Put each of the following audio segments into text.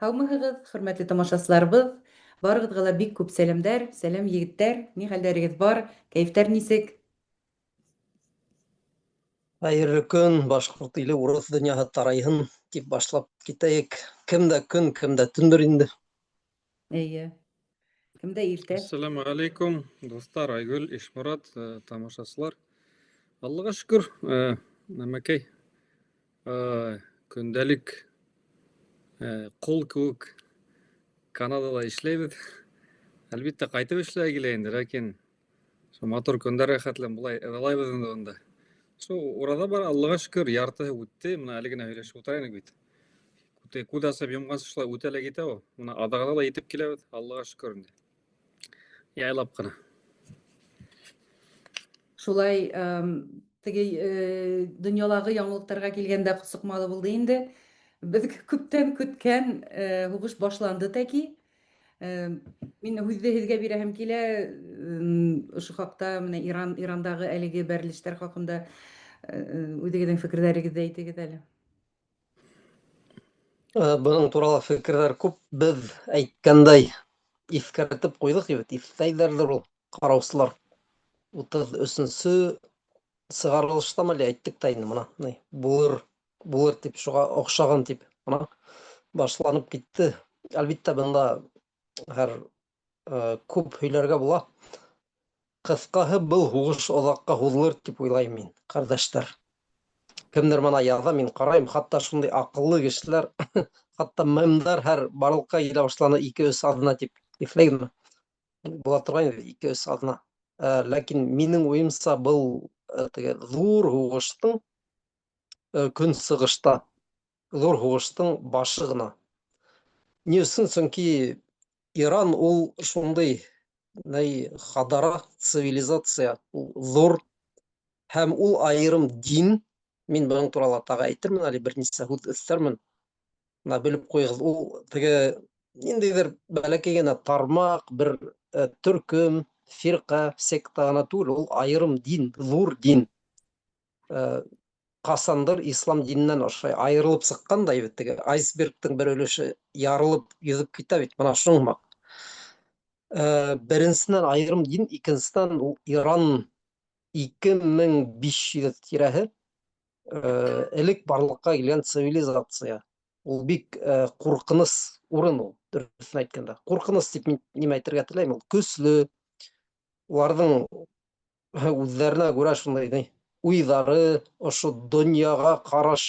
Һаумыһығыҙ, хөрмәтле тамашасыларыбыҙ! Барығыҙға ла бик күп сәләмдәр. Сәләм, егеттәр! Ни хәлдәрегеҙ бар? Кәйефтәр нисек? Хәйерле көн, башҡорт иле, урыҫ донъяһы тарайһын, тип башлап китәйек. Кемдә көн, кемдә төндөр инде. Эйе. Кемдә иртә? Ассаламу алейкум, дуҫтар, Айгөл, Ишморат, тамашасылар. Аллаға шөкөр, нәмәкәй, көндәлек ҡол кеүек Канадала эшләйбеҙ. Әлбиттә, ҡайтып эшләй килә инде, ләкин шул матур көндәргә хәтлем былай ыҙалайбыҙ инде бында. Шул ураҙа бар, Аллаға шөкөр, яртыһы үтте, мына әле генә һөйләшеп ултыра инек бит. Күҙ асып йомғансы шулай үтә лә китә ул. Мына аҙағына ла етеп киләбеҙ, Аллаға шөкөр инде. Яйлап ҡына. Шулай, теге донъялағы яңылыҡтарға килгәндә сыҡмалы булды инде. Беҙ күптән көткән һуғыш башланды тәки. Мин һүҙҙе һеҙгә бирәһем килә. Ошо хаҡта, менә Ирандағы әлеге бәрелештәр хаҡында үҙегеҙҙең фекерҙәрегеҙҙе әйтегеҙ әле. Бының турала фекерҙәр күп. Беҙ әйткәндәй иҫкәртеп ҡуйҙыҡ бит, иҫләйҙәрҙер ул ҡараусылар. 33-нсө сығарылышта әле әйттек тә инде, мына, ни, булыр, булыр тип, шуға оҡшаған тип, мына башланып китте. Әлбиттә, бында һәр күп һөйләргә була. Ҡыҫҡаһы, был һуғыш оҙаҡҡа һуҙылыр тип уйлайым мин, ҡәрҙәштәр. Кемдер мына яҙа, мин ҡарайым, хатта шундай аҡыллы кешеләр, хатта мемдар һәр барлыҡҡа килә башланы ике-өс аҙна тип иҫләйме? Була торған инде ике-өс аҙна. Ләкин минең уйымса, был теге ҙур һуғыштың, көнсығышта ҙур һуғыштың башы ғына. Ни өсөн? Сөнки Иран ул шундай ни хадара цивилизация, ул ҙур һәм ул айырым дин. Мин бының турала тағы әйтермен әле, бер нисә һүҙ өҫтәрмен. Мына белеп ҡуйығыҙ, ул теге ниндәйҙер бәләкәй генә тармаҡ, бер төркөм, фирҡә, секта ғына түгел, ул айырым дин, ҙур дин. Ҡасандыр ислам диненән ошолай айырылып сыҡҡан да бит, теге айсбергтың бер өлөшө ярылып йөҙөп китә бит, мына шуның һымаҡ. Беренсенән айырым дин, икенсенән ул Иран 2500 тирәһе, элек барлыҡҡа килгән цивилизация. Ул бик ҡурҡыныс урын ул, дөрөҫөн әйткәндә. Ҡурҡыныс тип мин нимә әйтергә теләйем, ул көслө, уларҙың үҙҙәренә күрә шундай ни, уйҙары, ошо донъяға ҡараш,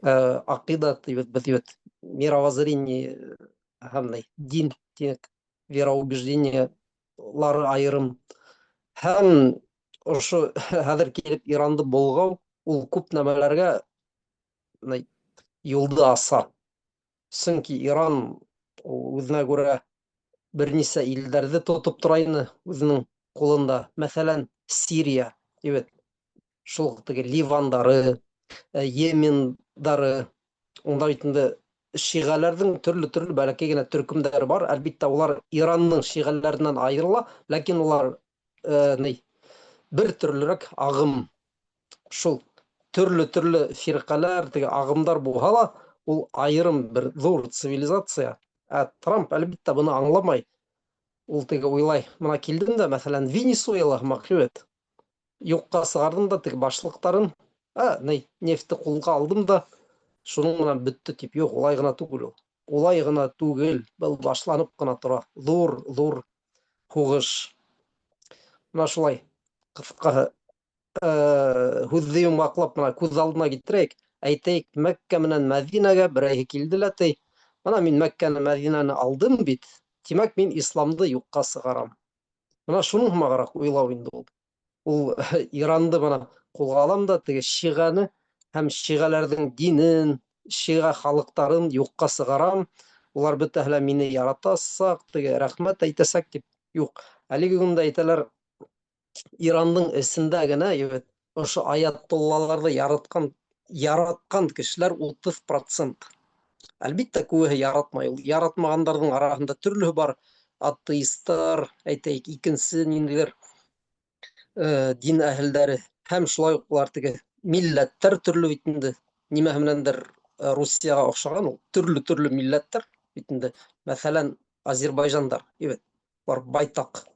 аҡида тибеҙ беҙ бит, мировоззрение һәм ни, дин тиек, вероубеждениелары айырым. Һәм ошо хәҙер килеп Иранды болғау, ул күп нәмәләргә ни, юлды аса. Сөнки Иран ул үҙенә күрә бер нисә илдәрҙе тотоп тора ине үҙенең ҡулында. Мәҫәлән, Сирия, бит. Шул теге Ливандары, Йемендары, унда бит инде шиғәләрҙең төрлө-төрлө бәләкәй генә төркөмдәре бар. Әлбиттә, улар Ирандың шиғәләренән айырыла, ләкин улар, ни, бер төрлөрәк ағым. Шул төрлө-төрлө фирҡәләр, теге ағымдар булһа ла, ул айырым бер ҙур цивилизация. Ә Трамп әлбиттә быны аңламай. Ул теге уйлай, мына килдем дә, мәҫәлән, Венесуэла һымаҡ бит. Юҡҡа сығарҙым да теге башлыҡтарын, ни, нефтте ҡулға алдым да, шуның менән бөттө тип. Юҡ, улай ғына түгел ул. Улай ғына түгел, был башланып ҡына тора. Ҙур, ҙур һуғыш. Мына шулай, ҡыҫҡаһы, һүҙҙе йомғаҡлап, мына күҙ алдына килтерәйек. Әйтәйек, Мәккә менән Мәҙинәгә берәйһе килде лә ти, мына мин Мәккәне, Мәҙинәне алдым бит, тимәк, мин исламды юҡҡа сығарам. Мына шуның һымағыраҡ уйлау инде ул. Ул Иранды мына ҡулға алам да, теге шиғәне һәм шиғәләрҙең динен, шиғә халыҡтарын юҡҡа сығарам. Улар бөтәһе лә мине яратасаҡ, теге рәхмәт әйтәсәк тип. Юҡ. Әлеге көндә әйтәләр, Ирандың эсендә генә, ебет, ошо аятоллаларҙы яратҡан кешеләр 30%. Әлбиттә, күбеһе яратмай. Ул яратмағандарҙың араһында төрлөһө бар. Атеисттар, әйтәйек, икенсе ниндәйҙер, дин әһелдәре. Һәм шулай уҡ улар теге милләттәр төрлө бит инде. Нимәһе менәндер Русияға оҡшаған, ул төрлө-төрлө милләттәр бит инде. Мәҫәлән, азербайжандар, бит, улар байтаҡ.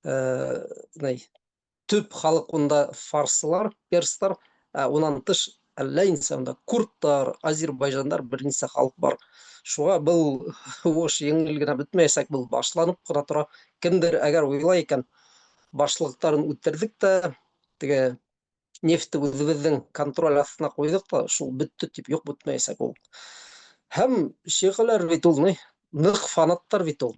Ни, төп халыҡ унда фарсылар, перстар, ә унан тыш әллә нисә унда курдтар, азербайжандар, бер нисә халыҡ бар. Шуға был һуғыш еңел генә бөтмәйәсәк, был башланып ҡына тора. Кемдер әгәр уйлай икән, башлыҡтарын үтерҙек тә, теге нефтте үҙебеҙҙең контроль аҫтына ҡуйҙыҡ та, шул бөттө тип, юҡ, бөтмәйәсәк ул. Һәм шиғәләр бит ул, ни, ныҡ фанаттар бит ул.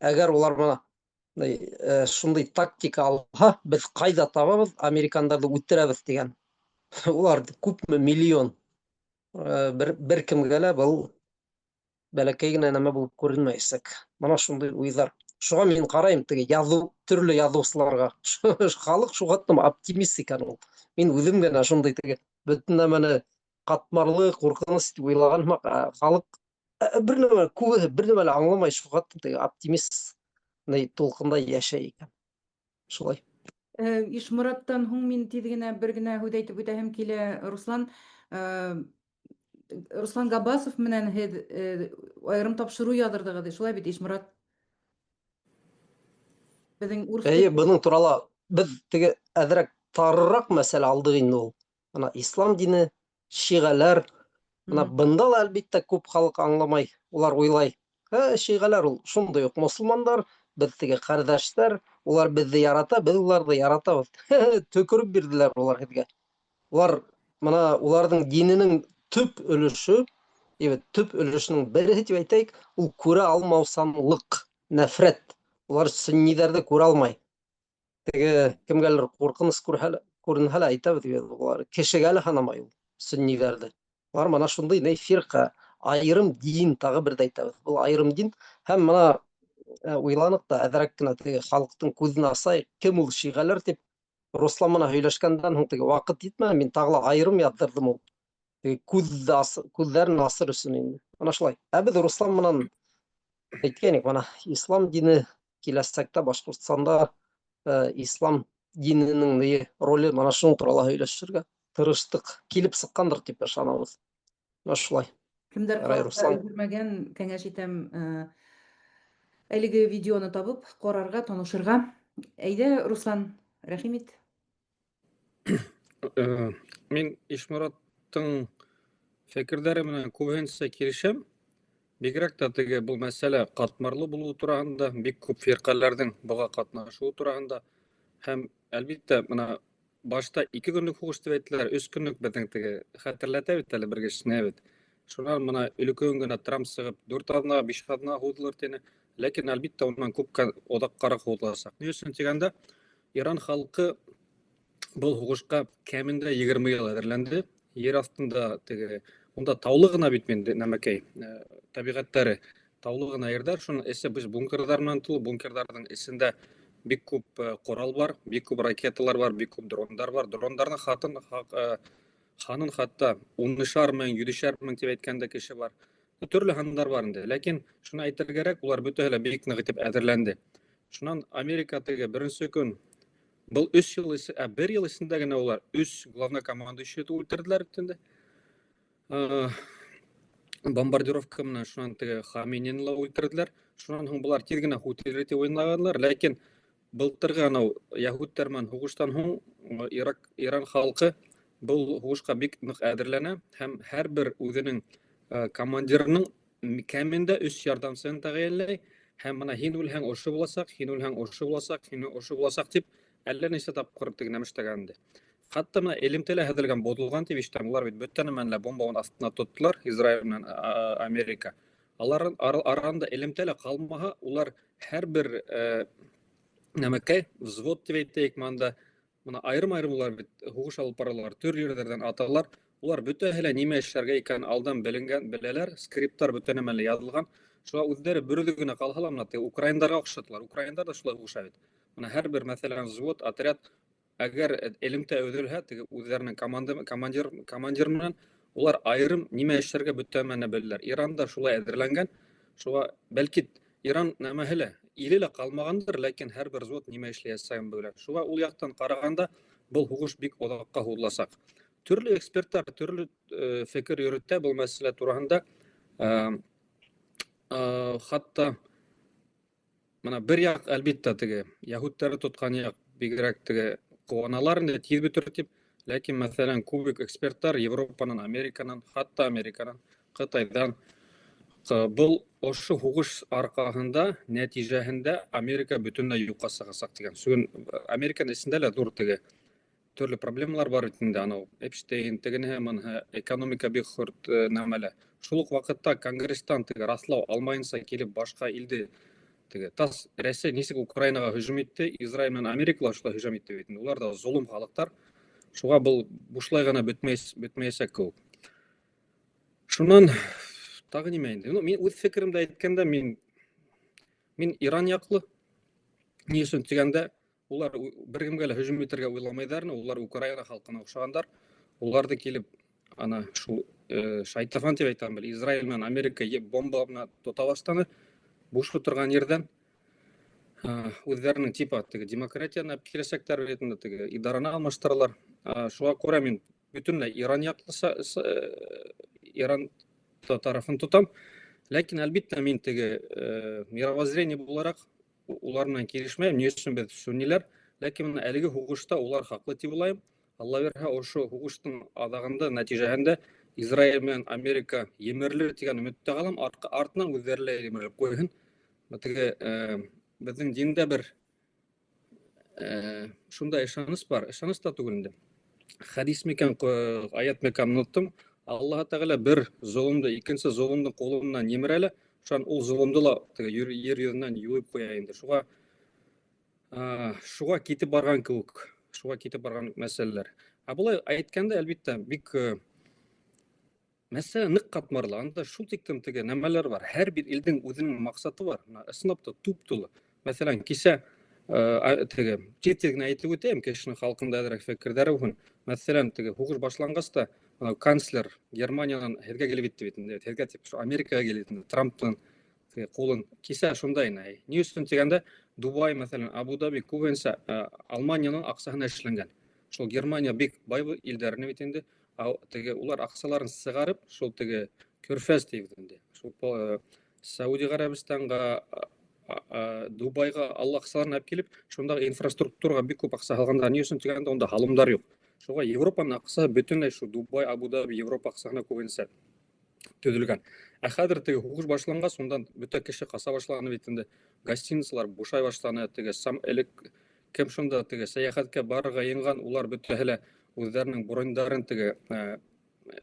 Әгәр улар бына шундай тактика алһа, беҙ ҡайҙа табабыҙ, американдарҙы үтерәбеҙ тигән. Улар күпме миллион. Бер кемгә лә был бәләкәй генә нәмә булып күренмәйәсәк. Бына шундай уйҙар. Шуға мин ҡарайым теге яҙыу, төрлө яҙыусыларға. Халыҡ шуға тым оптимист икән ул. Мин үҙем генә шундай теге бөтөн нәмәне ҡатмарлы, ҡурҡыныс тип уйлаған һымаҡ, халыҡ бер нәмә, күбеһе бер нәмә лә аңламай, шуға тым теге оптимист тулҡында йәшәй икән. Шулай. Ишмораттан һуң мин тиҙ генә бер генә һүҙ әйтеп үтәһем килә, Руслан. Руслан Габасов менән һеҙ айырым тапшырыу яҙырҙығыҙ, шулай бит, Ишморат? Беҙҙең урыҫ Эйе, бының турала беҙ теге әҙерәк тарыраҡ мәсьәлә алдыҡ инде ул. Бына ислам дине, шиғәләр, бына бында ла әлбиттә күп халыҡ аңламай, улар уйлай. Шиғәләр ул шундай уҡ мосолмандар, беҙ теге ҡәрҙәштәр, улар беҙҙе ярата, беҙ уларҙы яратабыҙ. Төкөрөп бирҙеләр улар һеҙгә. Улар бына уларҙың диненең төп өлөшө, эйе, төп өлөшөнөң береһе тип әйтәйек, ул күрә алмаусанлыҡ, нәфрәт. Улар сөнниҙәрҙе күрә алмай. Теге кемгәлер ҡурҡыныс күренһә лә әйтәбеҙ бит, улар кешегә лә һанамай ул сөнниҙәрҙе. Улар бына шундай ни фирҡа, айырым дин, тағы бер ҙә әйтәбеҙ. Был айырым дин. Һәм бына уйланыҡ та әҙерәк кенә теге халыҡтың күҙен асайыҡ, кем ул шиғәләр тип. Руслан менән һөйләшкәндән һуң теге ваҡыт етмәне, мин тағы ла айырым яҙҙырҙым ул. Теге күҙҙәрен асыр өсөн инде. Бына шулай. Ә беҙ Руслан менән әйткәйнек, бына ислам дине киләсәктә Башҡортостанда ислам диненең ни роле, бына шуның турала һөйләшергә тырыштыҡ. Килеп сыҡҡандыр тип ышанабыҙ. Бына шулай. Кемдәр Ярай, ҡарап Руслан. өлгөрмәгән, кәңәш итәм, әлеге видеоны табып, ҡарарға, танышырға. Әйҙә, Руслан, рәхим ит. Мин Ишмораттың фекерҙәре менән күбеһенсә килешәм. Бигерәк тә теге был мәсьәлә ҡатмарлы булыуы тураһында, бик күп фирҡәләрҙең быға ҡатнашыуы тураһында. Һәм әлбиттә, бына башта 2 көнлөк һуғыш тип әйттеләр, 3 көнлөк беҙҙең теге хәтерләтә бит әле бер кешене бит. Шунан бына өлкән генә Трамп сығып 4 аҙна, 5 аҙна һуҙылыр тине. Ләкин әлбиттә унан күпкә оҙаҡҡараҡ һуҙыласаҡ. Ни өсөн тигәндә, Иран халҡы был һуғышҡа кәмендә 20 йыл әҙерләнде. Ер аҫтында теге, унда таулы ғына бит инде нәмәкәй, тәбиғәттәре таулы ғына ерҙәр, шуның эсе беҙ бункерҙар менән тулы, бункерҙарҙың эсендә бик күп ҡорал бар, бик күп ракеталар бар, бик күп дрондар бар. Дрондарҙың ханын хатта унышар мең, йөҙөшәр мең тип әйткән дә кеше бар. Төрлө һандар бар инде. Ләкин шуны әйтергә кәрәк, улар бөтәһе лә бик ныҡ итеп әҙерләнде. Шунан Америка теге беренсе көн, был өс йыл эсе, ә, бер йыл эсендә генә улар өс главнокомандующийҙы үлтерҙеләр бит инде. Бомбардировка менән шунан теге Хаменини ла үлтерҙеләр. Шунан һуң былар тиҙ генә Хутилер тип уйнағанлар, ләкин былтырғы анау яһүдтәр менән һуғыштан һуң Иран халҡы был һуғышҡа бик ныҡ әҙерләнә һәм һәр бер үҙенең командирының кәмендә өс ярҙамсыһын тәғәйенләй һәм бына һин үлһәң ошо буласаҡ, һин үлһәң ошо буласаҡ, һин ошо буласаҡ тип әллә нисә тапҡыр теге нәмә эшләгән инде. Хатта бына элемтә лә һәҙелгән, боҙолған тип ишетәм. Улар бит бөтә нәмәне лә бомба аҫтына тоттолар, Израиль менән Америка. Алар араһында элемтә лә ҡалмаһа, улар һәр бер нәмәкәй, взвод тип әйтәйек, мында бына айырым-айырым улар бит һуғыш алып баралар, төрлө ерҙәрҙән аталар. Улар бөтәһе лә нимә эшләргә икәнен алдан беленгән, беләләр, скрипттар бөтә нәмә лә яҙылған. Шуға үҙҙәре бер үҙе генә ҡалһа ла, бына теге украиндарға оҡшаталар. Украиндар ҙа шулай һуғыша бит. Бына һәр бер, мәҫәлән, взвод, отряд, әгәр элемтә өҙөлһә, теге үҙҙәренең командир менән улар айырым нимә эшләргә бөтә нәмәне беләләр. Иран да шулай әҙерләнгән. Шуға бәлки Иран нәмәһе лә, иле лә ҡалмағандыр, ләкин һәр бер взвод нимә эшләйәсәген белә. Шуға ул яҡтан ҡарағанда был һуғыш бик оҙаҡҡа һуҙыласаҡ. Төрлө эксперттар төрлө фекер йөрөтә был мәсьәлә тураһында. Хатта мына бер яҡ, әлбиттә, теге яһүдтәрҙе тотҡан яҡ бигерәк теге ҡыуаналар инде тиҙ бөтөр тип, ләкин, мәҫәлән, күп эксперттар Европанан, Американан, хатта Американан, Ҡытайҙан был ошо һуғыш арҡаһында, нәтижәһендә Америка бөтөнләй юҡҡа сығасаҡ тигән. Сөнки Американың эсендә лә ҙур теге төрлө проблемалар бар бит инде, анау Эпштейн, тегенеһе, мыныһы, экономика бик хөрт нәмәлә. Шул уҡ ваҡытта конгресстан теге раҫлау алмайынса килеп башҡа илде теге тас Рәсәй нисек Украинаға һөжүм итте, Израиль менән Америка ла шулай һөжүм итте бит инде. Улар да золом халыҡтар. Шуға был бушлай ғына бөтмәйәсәк кеүек. Шунан тағы нимә инде? Ну, мин үҙ фекеремде әйткәндә, мин Иран яҡлы. Ни өсөн тигәндә, улар бер кемгә лә һөжүм итергә уйламайҙар, улар Украина халҡына оҡшағандар. Уларҙы килеп ана шул шайтафан тип әйтәм бел, Израиль менән Америка бомба менән тота башланы. Буш торған ерҙән үҙҙәренең типа теге демократияны алып киләсәктәр бит инде, теге идараны алмаштыралар. Шуға күрә мин бөтөнләй Иран яҡлы, Иран тарафын тотам. Ләкин, әлбиттә, мин теге мировоззрение булараҡ улар менән килешмәйем. Ни өсөн? Беҙ сунниләр, ләкин мына әлеге һуғышта улар хаҡлы тип уйлайым. Алла бирһә, ошо һуғыштың аҙағында, нәтижәһендә Израиль менән Америка емерелер тигән өмөттә ҡалам. Артынан үҙҙәре лә емерелеп ҡуйһын. Теге беҙҙең диндә бер шундай ышаныс бар, ышаныс та түгел инде. Хәдис микән, аят микән, оноттом. Аллаһ Тәғәлә бер золомды икенсе золомдың ҡулы менән емерә лә, шунан ул золомды ла теге ер йөҙөнән юйып ҡуя инде. Шуға китеп барған кеүек, шуға китеп барған мәсьәләләр. Ә былай әйткәндә, әлбиттә, бик мәсьәлә ныҡ ҡатмарлы. Анда шул тиклем теге нәмәләр бар. Һәр бер илдең үҙенең маҡсаты бар. Мына ысынлап та туп-тулы. Мәҫәлән, кисә теге тиҙ-тиҙ генә әйтеп үтәйем, кешенең халҡында әҙерәк фекерҙәре булһын. Мәҫәлән, теге һуғыш башланғас та мынау канцлер Германиянан һеҙгә килеп етте бит инде. Һеҙгә тип шул Америкаға килеп етте. Трамптың теге ҡулын кисә шундай ине. Ни өсөн тигәндә, Дубай, мәҫәлән, Абу-Даби күбенсә Алманияның аҡсаһына эшләнгән. Шул Германия бик бай илдәренә бит инде. Теге улар аҡсаларын сығарып, шул теге Көрфәз тип инде. Шул Сауди Ғәрәбстанға, Дубайға алла аҡсаларын алып килеп, шундағы инфраструктураға бик күп аҡса һалғандар. Ни өсөн тигәндә, унда һалымдар юҡ. Шуға Европаның аҡсаһы бөтөнләй шул Дубай, Абу-Даби, Европа аҡсаһына күбенсә төҙөлгән. Ә хәҙер теге һуғыш башланғас, ундан бөтә кеше ҡаса башланы бит инде. Гостиницалар бушай башланы, теге сам элек кем шунда теге сәйәхәткә барырға йыйынған, улар бөтәһе лә үҙҙәренең броньдарын теге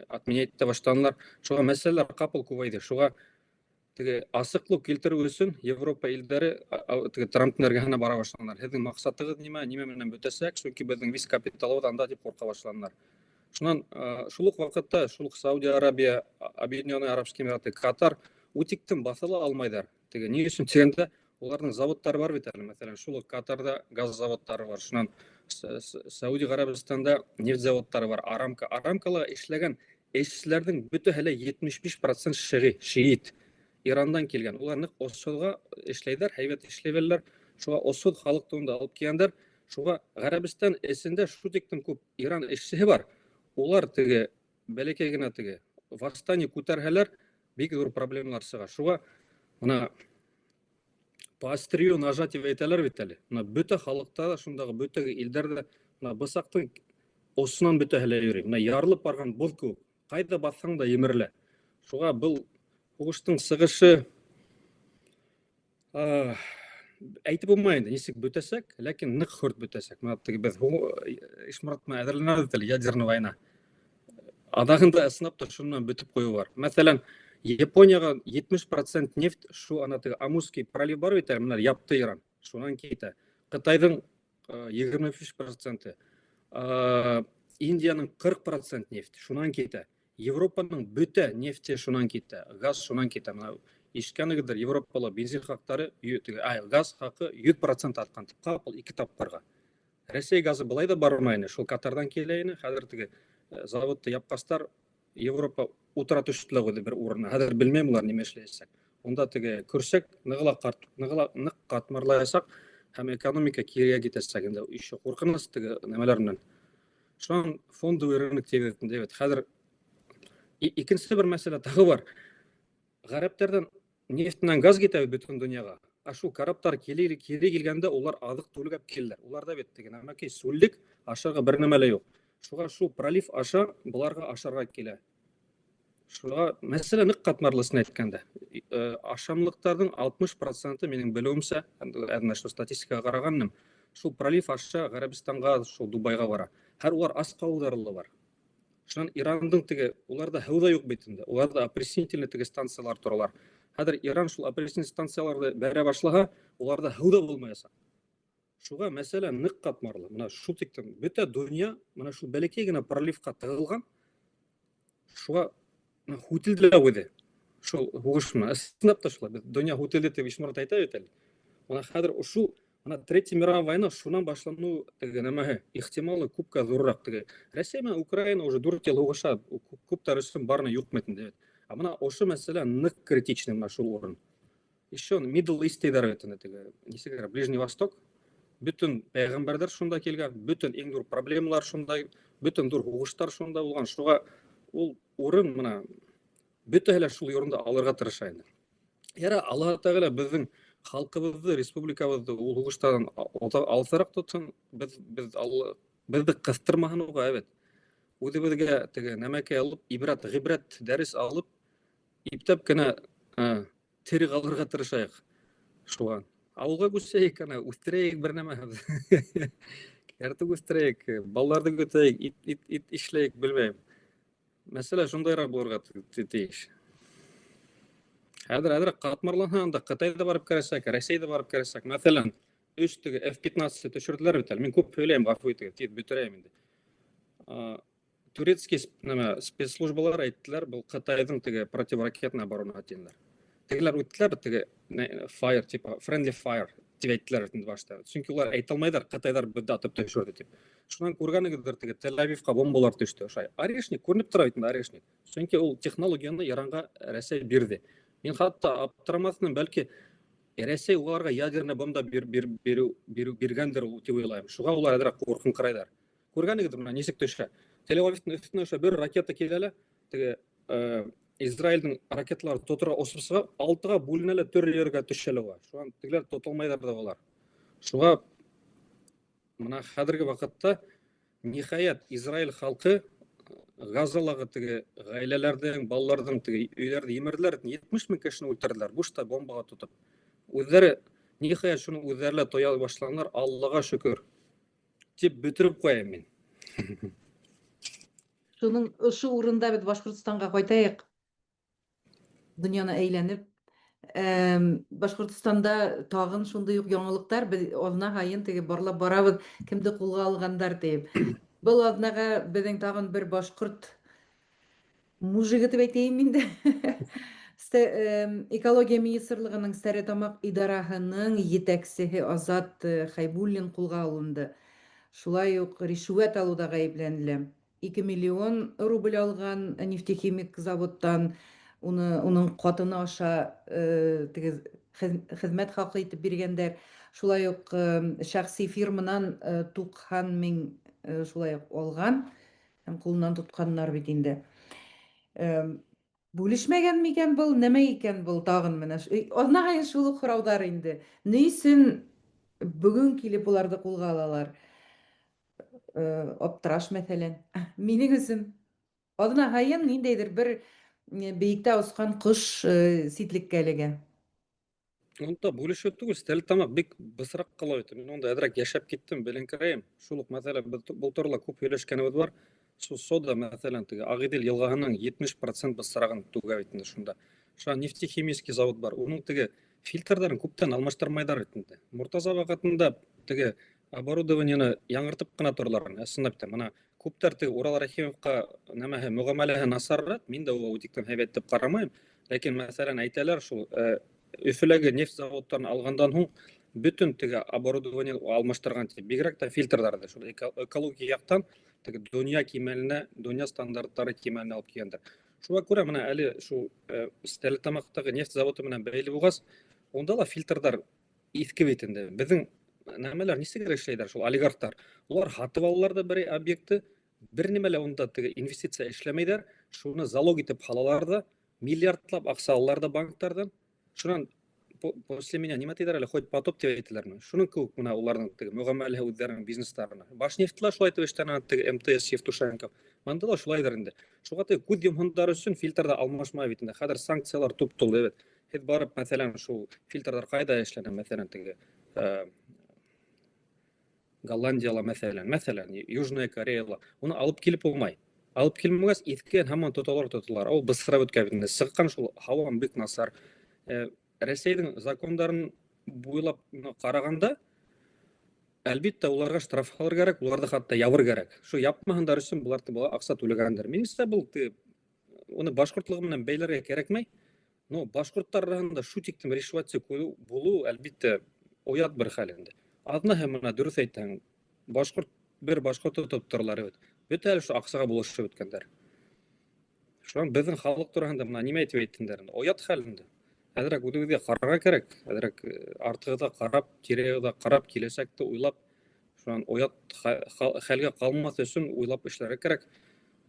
отменять итә башланылар. Шуға мәсьәләләр ҡапыл күбәйҙе. Шуға теге асыҡлыҡ килтереү өсөн Европа илдәре теге Трамптың эргәһенә бара башланылар. Һеҙҙең маҡсатығыҙ нимә, нимә менән бөтәсәк, сөнки беҙҙең весь капиталыбыҙ анда тип ҡурҡа башланылар. Шунан шул уҡ ваҡытта шул уҡ Сауди Арабия, Объединенные Арабские Эмираты, Катар үтиктен баҫыла алмайҙар. Теге ни өсөн тигәндә, уларҙың заводтары бар бит әле. Мәҫәлән, шул уҡ Катарҙа газ заводтары бар. Шунан Сауди Ғәрәбстанда нефть заводтары бар. Арамко, Арамкола эшләгән эшселәрҙең бөтәһе лә 75% шиғи, шиит. Ирандан килгән. Улар ныҡ осһоҙға эшләйҙәр, һәйбәт эшләй беләләр. Шуға осһоҙ халыҡты унда алып килгәндәр. Шуға Ғәрәбстан эсендә шул тиклем күп Иран эшсеһе бар. Улар теге бәләкәй генә теге восстание күтәрһәләр, бик ҙур проблемалар сыға. Шуға мына по острию ножа тип әйтәләр бит әле. Мына бөтә халыҡта ла, шундағы бөтә илдәр ҙә мына бысаҡтың осонан бөтәһе лә йөрөй. Мына ярылып барған боҙ кеүек. Ҡайҙа баҫһаң да емерелә. Шуға был һуғыштың сығышы әйтеп булмай инде, нисек бөтәсәк, ләкин ныҡ хөрт бөтәсәк. Мына теге беҙ Ишморат менән әҙерләнәбеҙ әле, ядерный война. Аҙағында ысынлап та шунан бөтөп ҡуйыу бар. Мәҫәлән, Японияға 70% нефть шу ана теге Амурский пролив бар бит әле, мына япты Иран. Шунан китә. Ҡытайҙың 25%, Индияның 40% нефть шунан китә. Европаның бөтә нефте шунан китә, газ шунан китә. Мына ишеткәнегеҙҙер, Европала бензин хаҡтары, теге, ай, газ хаҡы 100% артҡан, ҡапыл ике тапҡырға. Рәсәй газы былай ҙа бармай ине, шул Катарҙан килә ине. Хәҙер теге заводты япҡастар, Европа утыра төштө лә ҡуйҙы бер урынына. Хәҙер белмәйем улар нимә эшләйәсәк. Унда теге күрсәк, ныҡ ныҡ ныҡ ҡатмарлаясаҡ һәм экономика кирегә китәсәк инде. Еще ҡурҡыныс теге нәмәләр менән. Шунан фондовый рынок тибеҙ бит. Хәҙер икенсе бер мәсьәлә тағы бар. Ғәрәптәрҙән нефть менән газ китә бит бөтөн донъяға. Ә шул караптар кире килгәндә улар аҙыҡ-түлек алып киләләр. Уларҙа бит теге нәмәкәй сүллек, ашарға бер нәмә лә юҡ. Шуға шул пролив аша быларға ашарға килә. Шуға мәсьәлә ныҡ ҡатмарлы ысын әйткәндә. Ашамлыҡтарҙың 60% минең белеүемсә, әҙ шул статистикаға ҡарағаным, шул пролив аша Ғәрәбстанға, шул Дубайға бара. Һәр улар ас ҡалыуҙары ла бар. Шунан Ирандың теге, уларҙа һыу ҙа юҡ бит инде. Уларҙа опреснительный теге станциялар торалар. Хәҙер Иран шул опреснительный станцияларҙы бәрә башлаһа, уларҙа һыу ҙа булмаясаҡ. Шуға мәсьәлә ныҡ ҡатмарлы. Мына шул тиклем бөтә донъя мына шул бәләкәй генә проливҡа тығылған. Шуға һүтелде лә үҙе. Шул һуғыш менән. Ысынлап та шулай. Беҙ донъя һүтелде тип Ишморат әйтә бит әле. Мына хәҙер ошо мына Третья мировая война шунан башланыу теге нәмәһе ихтималы күпкә ҙурыраҡ теге. Рәсәй менән Украина уже 4 йыл һуғыша, күптәр өсөн барына юҡ бит инде. Ә мына ошо мәсьәлә ныҡ критичный мына шул урын. Еще Middle East тиҙәр бит инде теге, нисек әйтергә, Ближний Восток. Бөтөн пәйғәмбәрҙәр шунда килгән, бөтөн иң ҙур проблемалар шунда, бөтөн ҙур һуғыштар шунда булған. Шуға ул урын мына бөтәһе лә шул урынды алырға тырыша инде. Яра Аллаһ Тәғәлә беҙҙең халҡыбыҙҙы, республикабыҙҙы ул һуғыштарҙан алыҫыраҡ тотһон, беҙ беҙҙе ҡыҫтырмаһын уға, әбет. Үҙебеҙгә теге нәмәкәй алып, ибрәт, ғибрәт дәрес алып, иптәп кенә тере ҡалырға тырышайыҡ. Шуға. Ауылға күсәйек, ана, үҫтерәйек бер нәмә. Кәртүк үҫтерәйек, балаларҙы көтәйек, ит эшләйек, белмәйем. Мәсьәлә шундайыраҡ булырға тейеш. Хәҙер әҙерәк ҡатмарланһа, анда Ҡытай ҙа барып керәсәк, Рәсәй ҙә барып керәсәк. Мәҫәлән, өс теге F-15 төшөрҙөләр бит әле. Мин күп һөйләйем, ғәфү итегеҙ, тиҙ бөтөрәйем инде. Турецкий нәмә, спецслужбалар әйттеләр, был Ҡытайҙың теге противоракетная оборона тинеләр. Тегеләр үттеләр, теге fire, типа friendly fire тип әйттеләр инде башта. Сөнки улар әйтә алмайҙар, Ҡытайҙар беҙҙе атып төшөрҙө тип. Шунан күргәнегеҙҙер, теге Тель-Авивҡа бомбалар төштө. Ошай. Орешник күренеп тора бит инде, орешник. Сөнки ул технологияны Иранға Рәсәй бирҙе. Мин хатта аптырамаҫмын, бәлки Рәсәй уларға ядерный бомба биргәндер тип уйлайым. Шуға улар әҙерәк ҡурҡынҡырайҙар. Күргәнегеҙҙер, мына нисек төшә. Тель-Авивтың өҫтөнә ошо бер ракета килә лә, теге Израилдең ракеталары тотора осоп сыға, алтыға бүленә лә төрлө ергә төшә лә улар. Шуға тегеләр тотолмайҙар ҙа улар. Шуға мына хәҙерге ваҡытта ниһайәт Израиль халҡы Газалағы теге ғаиләләрҙең, балаларҙың теге өйҙәрҙе емерҙеләр, 70 мең кешене үлтерҙеләр, бушта бомбаға тотоп. Үҙҙәре ниһайәт шуны үҙҙәре лә тоя башланылар, Аллаға шөкөр. Тип бөтөрөп ҡуяйым мин. Шуның ошо урында беҙ Башҡортостанға ҡайтайыҡ. Донъяны әйләнеп. Башҡортостанда тағын шундай уҡ яңылыҡтар, беҙ аҙна һайын теге барлап барабыҙ, кемде ҡулға алғандар тип. Был аҙнаға беҙҙең тағын бер башҡорт мужигы тип әйтәйем инде. Экология министрлығының Стәрлетамаҡ идараһының етәксеһе Азат Хәйбуллин ҡулға алынды. Шулай уҡ ришүәт алыуҙа ғәйепләнелә. 2 миллион рубль алған нефтехимик заводтан, уның ҡатыны аша теге хеҙмәт хаҡы итеп биргәндәр. Шулай уҡ шәхси фирманан 90 мең шулай уҡ алған һәм ҡулынан тотҡаннар бит инде. Бүлешмәгән микән был, нәмә икән был тағын менә? Аҙна һайын шул уҡ һорауҙар инде. Ни өсөн бөгөн килеп уларҙы ҡулға алалар? Аптыраш мәҫәлән. Минең өсөн аҙна һайын ниндәйҙер бер бейектә осҡан ҡош ситлеккә эләгә. Унда бүлешеү түгел, Стәрлетамаҡ бик бысраҡ ҡала бит. Мин унда әҙерәк йәшәп киттем, беленкерәйем. Шул уҡ мәҫәлә, беҙ был турала күп һөйләшкәнебеҙ бар. Шул сода, мәҫәлән, теге Ағиҙел йылғаһының 70% бысрағын түгә бит инде шунда. Шуға нефтехимический завод бар. Уның теге фильтрҙарын күптән алмаштырмайҙар бит инде. Мортаза ваҡытында теге оборудованиены яңыртып ҡына торалар. Ысынлап та, мына күптәр теге Урал Рәхимовҡа нәмәһе, мөғәмәләһе насарыраҡ, мин дә уға үтектән һәйбәт тип ҡарамайым. Ләкин, мәҫәлән, әйтәләр шул, Өфөләге нефть заводтарын алғандан һуң бөтөн теге оборудование алмаштырған тип, бигерәк тә фильтрҙарҙы шул экология яҡтан теге донъя кимәленә, донъя стандарттары кимәленә алып килгәндәр. Шуға күрә мына әле шул Стәрлетамаҡтағы нефть заводы менән бәйле булғас, унда ла фильтрҙар иҫке бит инде. Беҙҙең нәмәләр нисек эшләйҙәр шул олигархтар? Улар һатып алалар ҙа берәй объектты, Бер нимә лә унда теге инвестиция эшләмәйҙәр, шуны залог итеп һалалар ҙа, миллиардлап аҡса алалар ҙа банктарҙан. Шунан после меня нимә тиҙәр әле, хоть потоп тип әйтәләрме? Шуның кеүек менә уларҙың теге мөғәмәләһе үҙҙәренең бизнестарына. Башнефть ла шулай итеп эшләнә, теге МТС Евтушенко. Бында ла шулайҙыр инде. Шуға теге күҙ йомһондар өсөн фильтрҙы алмашмай бит инде. Хәҙер санкциялар туп-тулы бит. Һеҙ барып, мәҫәлән, шул фильтрҙар ҡайҙа эшләнә, мәҫәлән, теге Голландияла, мәҫәлән, Южная Кореяла. Уны алып килеп булмай. Алып килмәгәс, иҫкен һаман тоталар, тоталар. Ул бысрап бөткән бит инде. Сыҡҡан шул һауам бик насар. Рәсәйҙең закондарын буйлап ҡарағанда, әлбиттә, уларға штраф һалыр кәрәк, уларҙы хатта ябыр кәрәк. Шул япмаһындар өсөн былар аҡса түләгәндер. Минеңсә, был уны башҡортлығы менән бәйләргә кәрәкмәй. Но башҡорттар араһында шу тиклем ришвәтсе булыу, әлбиттә, оят бер хәл инде. Аҙнаһы менә дөрөҫ әйтәң, башҡорт бер башҡорт тотоп торалар бит. Бөтә әле шу аҡсаға булышып бөткәндәр. Шунан беҙҙең халыҡ тураһында бына нимә әйтеп әйттеңдәр инде? Оят хәл инде. Әҙерәк үҙебеҙгә ҡарарға кәрәк, әҙерәк артығыҙға ҡарап, тирә-яҡҡа ҡарап, киләсәкте уйлап, шунан оят хәлгә ҡалмаҫ өсөн уйлап эшләргә кәрәк.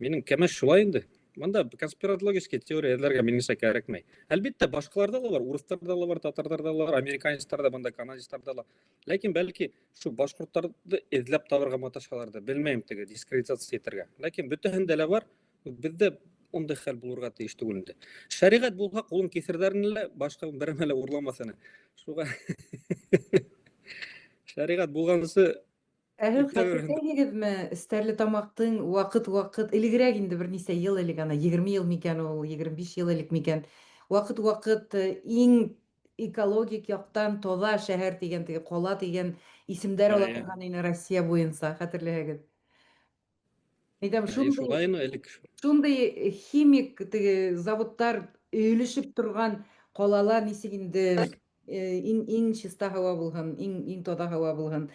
Минең кәңәш шулай инде. Бында конспирологический теория эҙләргә минеңсә кәрәкмәй. Әлбиттә, башҡаларҙа ла бар, урыҫтарҙа ла бар, татарҙарҙа ла бар, американецтарҙа, бында канадецтарҙа ла. Ләкин бәлки шу башҡорттарҙы эҙләп табырға маташалар ҙа, белмәйем, теге дискредитация итергә. Ләкин бөтәһендә лә бар, беҙҙә ундай хәл булырға тейеш түгел инде. Шәриғәт булһа, ҡулын киҫерҙәр ине лә, башҡа берәмә лә урламаҫ ине. Шуға шәриғәт булғансы. Ә һеҙ хәтерләйһегеҙме, Стәрлетамаҡтың ваҡыт-ваҡыт, элегерәк инде бер нисә йыл элек, ана 20 йыл микән ул, 25 йыл элек микән, ваҡыт-ваҡыт иң экологик яҡтан таҙа шәһәр тигән, теге ҡала тигән исемдәр ала торған ине Россия буйынса, хәтерләһәгеҙ. Әйтәм, шундай, шулай ине элек. Шундай химик теге заводтар өйөлөшөп торған ҡалала нисек инде иң чиста һауа булһын, иң таҙа һауа булһын.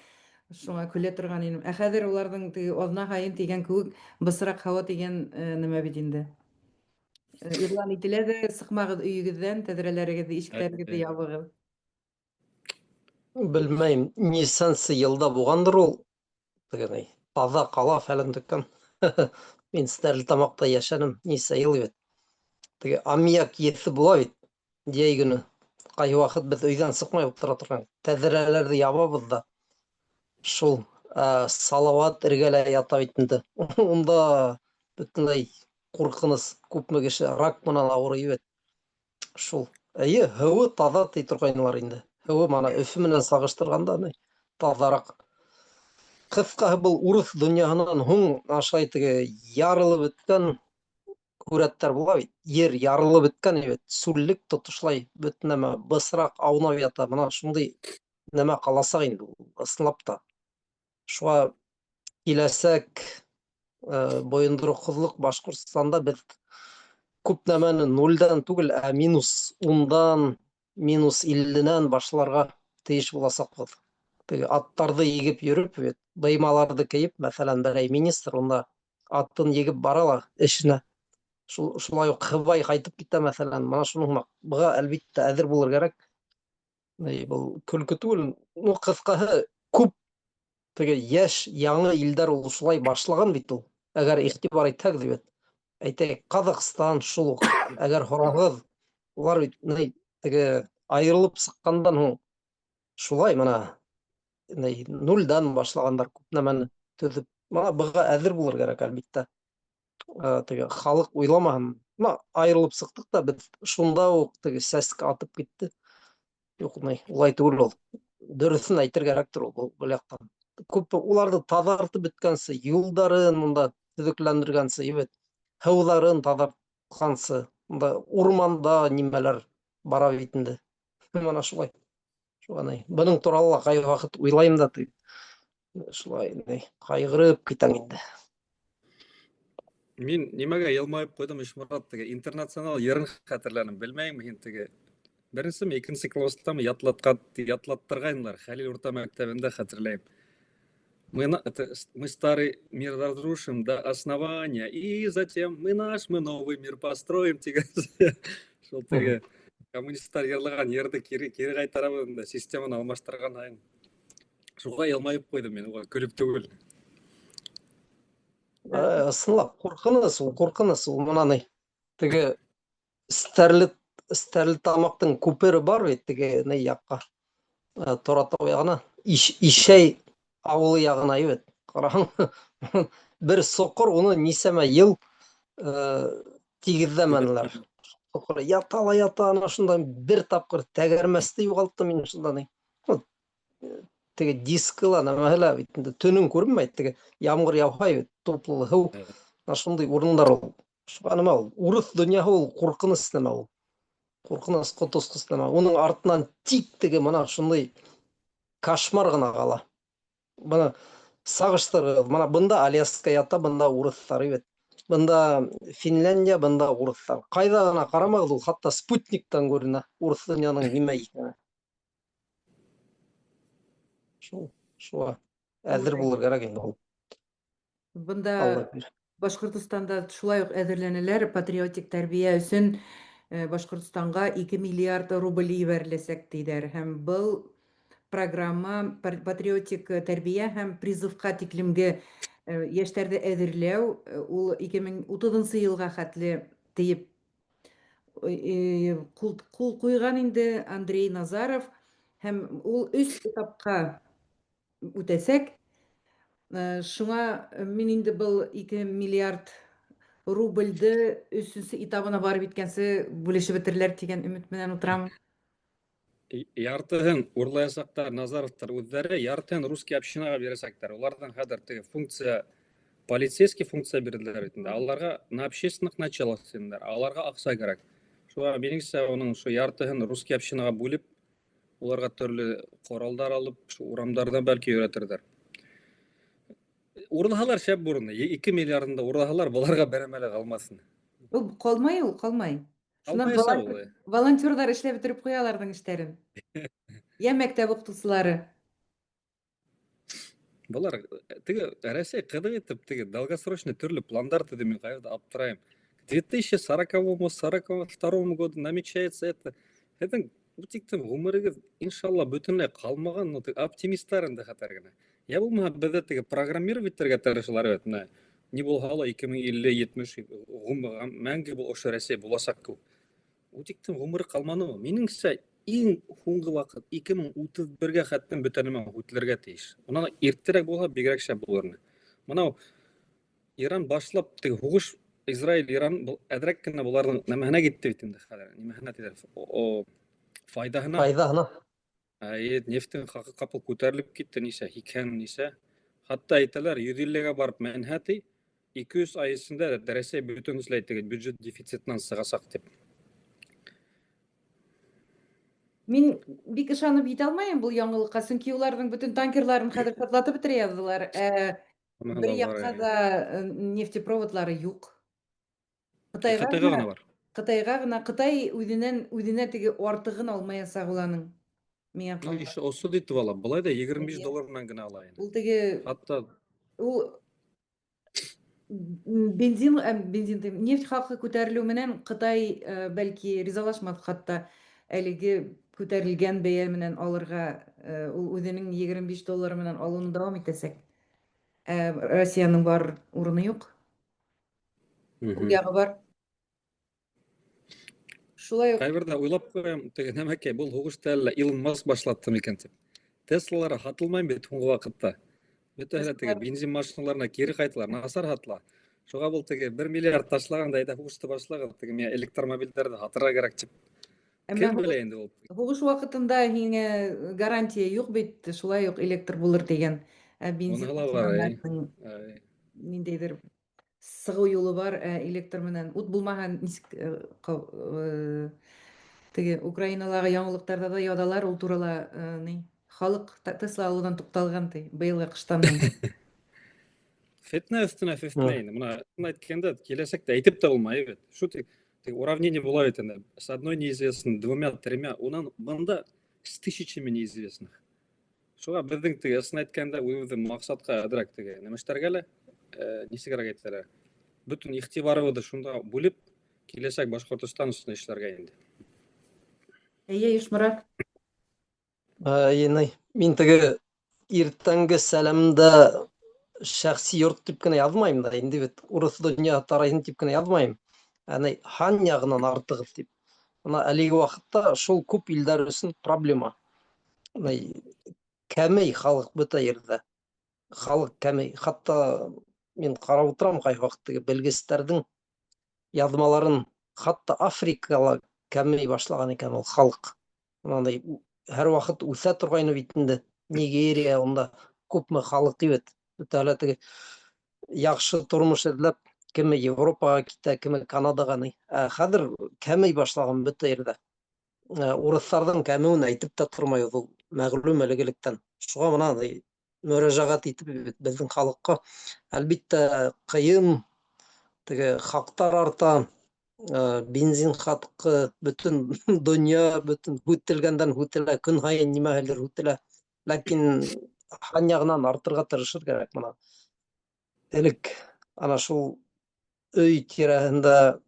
Шуңа көлә торған инем. Ә хәҙер уларҙың теге аҙна һайын тигән кеүек бысраҡ һауа тигән нәмә бит инде. Иғлан ителә ҙә, сыҡмағыҙ өйөгөҙҙән, тәҙрәләрегеҙҙе, ишектәрегеҙҙе ябығыҙ. Белмәйем, нисәнсе йылда булғандыр ул. Теге таҙа ҡала фәлән төккән. Мин Стәрлетамаҡта йәшәнем нисә йыл бит. Теге аммиак еҫе була бит йәй көнө. Ҡайһы ваҡыт беҙ өйҙән сыҡмай ултыра торған. Тәҙрәләрҙе ябабыҙ ҙа. Шул Салауат эргәлә ята бит инде. Унда бөтөнләй ҡурҡыныс, күпме кеше рак менән ауырый бит. Шул. Эйе, һыуы таҙа ти торғайнылар инде. Һыуы мана Өфө менән сағыштырғанда таҙараҡ. Ҡыҫҡаһы, был урыҫ донъяһынан һуң ашай теге ярылып бөткән һүрәттәр була бит. Ер ярылып бөткән бит. Сүллек тотошлай бөтөн нәмә бысраҡ аунап ята. Мына шундай нәмә ҡаласаҡ инде ул, ысынлап та. Шуға киләсәк бойондороҡһоҙлоҡ Башҡортостанда беҙ күп нәмәне нулдән түгел, ә минус ундан, минус илленән башларға тейеш буласаҡбыҙ. Теге аттарҙы егеп йөрөп, бит, быймаларҙы кейеп, мәҫәлән, берәй министр унда атын егеп бара ла эшенә. Шулай уҡ һыбай ҡайтып китә, мәҫәлән, мына шуның һымаҡ. Быға әлбиттә әҙер булыр кәрәк. Был көлкө түгел. Ну, ҡыҫҡаһы, күп теге йәш яңы илдәр ул шулай башлаған бит ул. Әгәр иғтибар итһәгеҙ бит. Әйтәйек, Ҡаҙағстан шул уҡ. Әгәр һораһығыҙ, улар бит ни, теге айырылып сыҡҡандан һуң шулай мына ни, нулдән башлағандар күп нәмәне төҙөп. Мына быға әҙер булыр кәрәк әлбиттә. Теге халыҡ уйламаһын. Мына айырылып сыҡтыҡ та беҙ шунда уҡ теге сәскә атып китте. Юҡ, ни, улай түгел ул. Дөрөҫөн әйтер кәрәктер ул был яҡтан. Күп уларҙы таҙартып бөткәнсе, юлдарын унда төҙөкләндергәнсе, бит, һыуҙарын таҙартҡансы, унда урманда нимәләр бара бит инде. Мына шулай. Шуға ни, бының турала ла ҡай ваҡыт уйлайым да, шулай ни, ҡайғырып китәм инде. Мин нимәгә йылмайып ҡуйҙым, Ишморат, теге интернационал йырын хәтерләнем. Белмәйем, һин теге беренсеме, икенсе класстамы ятлаттырғайнылар. Хәлил урта мәктәбендә хәтерләйем. Мы старый мир разрушим до основания, и затем мы наш, мы новый мир построим тигән. Шул теге коммунисттар йырлаған йырҙы кире ҡайтарабыҙ инде, системаны алмаштырған һайын. Шуға йылмайып ҡуйҙым мин, уға көлөп түгел. Ысынлап, ҡурҡыныс ул, ҡурҡыныс ул мына ни. Теге Стәрле Стәрлетамаҡтың күпере бар бит теге ни яҡҡа. Торатау яғына, Иш, Ишәй ауылы яғына бит. Ҡараһаң, бер соҡор уны нисәмә йыл тигеҙләмәнеләр. Соҡор ята ла ята, ана шунда бер тапҡыр тәгәрмәсте юғалттым мин шунда ни. Теге дискы ла нәмәһе лә бит инде төнөн күренмәй, теге ямғыр яуһа бит, туплы һыу. Ана шундай урындар ул. Шуға нәмә ул, урыҫ донъяһы ул ҡурҡыныс нәмә ул. Ҡурҡыныс, ҡотосҡос нәмә. Уның артынан тик теге мына шундай кошмар ғына ҡала. Бына сағыштырығыҙ, мына бында Аляска ята, бында урыҫтар бит. Бында Финляндия, бында урыҫтар. Ҡайҙа ғына ҡарамағыҙ, ул хатта спутниктан күренә урыҫ донъяның нимә икәне. Шул, шуға әҙер булыр кәрәк инде ул. Бында Башҡортостанда шулай уҡ әҙерләнәләр патриотик тәрбиә өсөн Башҡортостанға 2 миллиард рубль ебәреләсәк тиҙәр һәм был программа патриотик тәрбиә һәм призывка тиклемге йәштәрҙе әҙерләү ул 2030 йылға хәтле тиеп кул, кул куйган инде Андрей Назаров һәм ул өч этапка үтәсәк. Шуңа мин инде был 2 миллиард рубльде өченче этабына барып еткәнсе бүлешеп бетерерләр дигән өмет менән утырам. Яртыһын урлаясаҡтар Назаровтар үҙҙәре, яртыһын русский общинаға бирәсәктәр. Уларҙың хәҙер теге функция, полицейский функция бирҙеләр бит инде. Аларға на общественных началах инде, аларға аҡса кәрәк. Шуға минеңсә, уның ошо яртыһын русский общинаға бүлеп, уларға төрлө ҡоралдар алып, шу урамдарҙа бәлки өйрәтерҙәр. Урлаһалар шәп булыр ине. 2 миллиардын да урлаһалар, быларға бер нәмә лә ҡалмаҫ ине. Ул ҡалмай, ул ҡалмай. Шуннан волонтерҙар эшләп бөтөрөп ҡуя аларҙың эштәрен. Йә мәктәп уҡытыусылары. Былар теге Рәсәй ҡыҙыҡ итеп теге долгосрочный төрлө пландар төҙөй, мин ҡайҙа аптырайым. К 2040-му, 42 году намечается это. Һеҙҙең ул тиклем ғүмерегеҙ, иншалла, бөтөнләй ҡалмаған, но оптимистар инде хәтәр генә. Йә булмаһа беҙҙе теге программировать итергә тырышалар бит, менә ни булһа ла 2050, 70 мәңге был ошо Рәсәй буласаҡ кеүек. Ул тиклем ғүмере ҡалманы. Минеңсә, иң һуңғы ваҡыт 2031-гә хәтлем бөтә нәмә һүтелергә тейеш. Унан иртәрәк булһа бигерәк шәп булыр ине. Мынау Иран башлап теге һуғыш Израиль Иран был әҙерәк кенә быларҙың нәмәһенә китте бит инде хәҙер. Нимәһенә тиҙәр? О, файҙаһына. Файҙаһына. Әйе, нефтең хаҡы ҡапыл күтәрелеп китте нисә, 80 нисә. Хатта әйтәләр, 150-гә барып менһә ти, 200 ай эсендә Рәсәй бөтөнләй теге бюджет дефицитынан сығасаҡ тип. Мин бик ышанып етә алмайым был яңылыҡҡа, сөнки уларҙың бөтөн танкерларын хәҙер шартлатып бөтөрә яҙҙылар. Ә бер яҡҡа да нефтепроводлары юҡ. Ҡытайға Ҡытайға ғына бар. Ҡытайға ғына, Ҡытай үҙенән үҙенә теге артығын алмаясаҡ ул аның. Миңә Ну, еще осо итеп ала. Былай да 25 доллар менән генә ала инде. Ул теге Хатта ул бензин, бензин дим, нефть хаҡы күтәрелеү менән Ҡытай бәлки ризалашмаҫ хатта әлеге күтәрелгән бәя менән алырға, ул үҙенең 25 доллары менән алыуын дауам итәсәк. Ә Россияның бар урыны юҡ. Ул яғы бар. Шулай уҡ Ҡайберҙә уйлап ҡуям, теге нәмәкәй, был һуғышты әллә Илон Маск башлатты микән тип. Теслалар һатылмай бит һуңғы ваҡытта. Бөтәһе лә теге бензин машиналарына кире ҡайталар, насар һатыла. Шуға был теге 1 миллиард ташлағанда әйҙә һуғышты башлағыҙ, теге миңә электромобилдәрҙе һатырға кәрәк тип. Әммә Кем белә инде ул. һуғыш ваҡытында һиңә гарантия юҡ бит, шулай уҡ электр булыр тигән. Ә бензин Уныһы ла бар, әй. машиналарының Әй. ниндәйҙер сығыу юлы бар, ә электр менән ут булмаһа нисек теге Украиналағы яңылыҡтарҙа да яҙалар ул турала, ни халыҡ Тесла алыуҙан туҡталған ти быйылғы ҡыштан һуң. Фетнә өҫтөнә фетнә инде. Мына әйткәндә киләсәктә әйтеп тә булмай бит. Шу тик уравнение була бит инде. С одной неизвестной, двумя, тремя, унан бында с тысячами неизвестных. Шуға беҙҙең теге ысын әйткәндә үҙебеҙҙең маҡсатҡа әҙерәк теге нәмәштәргә лә, нисегерәк әйтәләр, бөтөн иғтибарыбыҙҙы шунда бүлеп, киләсәк Башҡортостан өсөн эшләргә инде. Эйе, Ишморат. Әйе, мин теге иртәнге сәләмдә Шәхси йорт дип кенә язмайм да, инде бит урыс дөнья тарайһын дип кенә язмайм. Әнә һан ягыннан артыгыз дип. Менә әлеге вакытта шул күп илләр өчен проблема. Менә кәмей халык бөтә җирдә. Халык кәмей. Хәтта мин карап утырам кайвакыт теге белгечләрнең язмаларын, хәтта Африкала кәмей башлаган икән ул халык. Андай һәрвакыт үсә торгайны бит инде. Нигерия, унда күпме халык бит. Бөтә әле теге яхшы тормыш эзләп, кеме Европага китә, кеме Канадага ни. Ә хәзер кәмей башлаган бөтә җирдә. Урысларның кәмүен әйтеп тә тормайбыз, ул мәгълүм элек-электән. Шуңа менә мөрәҗәгать итеп бит безнең халыкка. Әлбиттә, кыен, теге хаклар арта, бензин хакы, бөтен дөнья, бөтен һүтелгәндән һүтелә, көн һаен нимәлер һүтелә. Ләкин һәр ягынан артырга тырышыр кирәк менә. Элек ана шул өй тирәһендә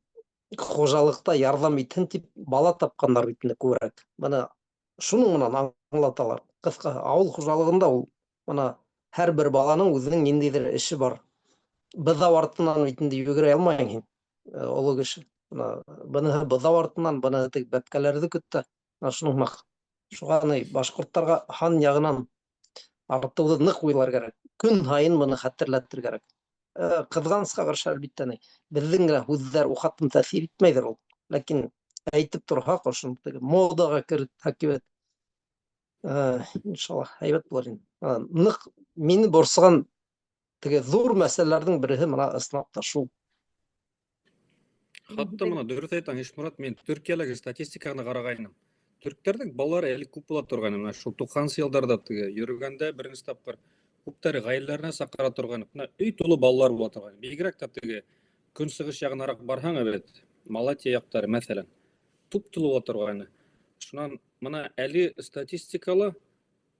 хуҗалыкта ярдәм итһен дип бала тапканнар бит инде күбрәк. Менә шуның менән аңлаталар. Кыска авыл хуҗалыгында ул менә һәрбер баланың үзенең ниндидер эше бар. Бозау артыннан бит инде йөгерә алмыйсың һин, олы кеше. Менә быныһы бозау артыннан, быныһы теге бәбкәләрне көтә. Менә шуның һымак. Шуңа ни башкортларга һан ягынан артыуҙы ныҡ уйлар кәрәк. Көн һайын быны хәтерләтер кәрәк. Ҡыҙғанысҡа ҡаршы, әлбиттә, ни, беҙҙең генә һүҙҙәр уҡатын тәьҫир итмәйҙер ул. Ләкин әйтеп торһаҡ, ошоно теге модаға керетһәк кебек, иншаллаһ, һәйбәт булыр инде. Ныҡ мине борсоған теге ҙур мәсьәләләрҙең береһе мына ысынлап та шул. Хатта мына дөрөҫ әйтәң, Ишморат, мин Төркиәләге статистиканы ҡарағайным. Төрктәрҙең балалары элек күп була торғайны. Менә шул 90нсы йылдарҙа теге йөрөгәндә беренсе тапҡыр күптәре ғаиләләренә саҡыра торғайны. Менә өй тулы балалар була торғайны. Бигерәк тә теге көнсығыш яғынараҡ барһаң, әбет, Малатия яҡтары, мәҫәлән, туп-тулы була торғайны. Шунан мына әле статистикала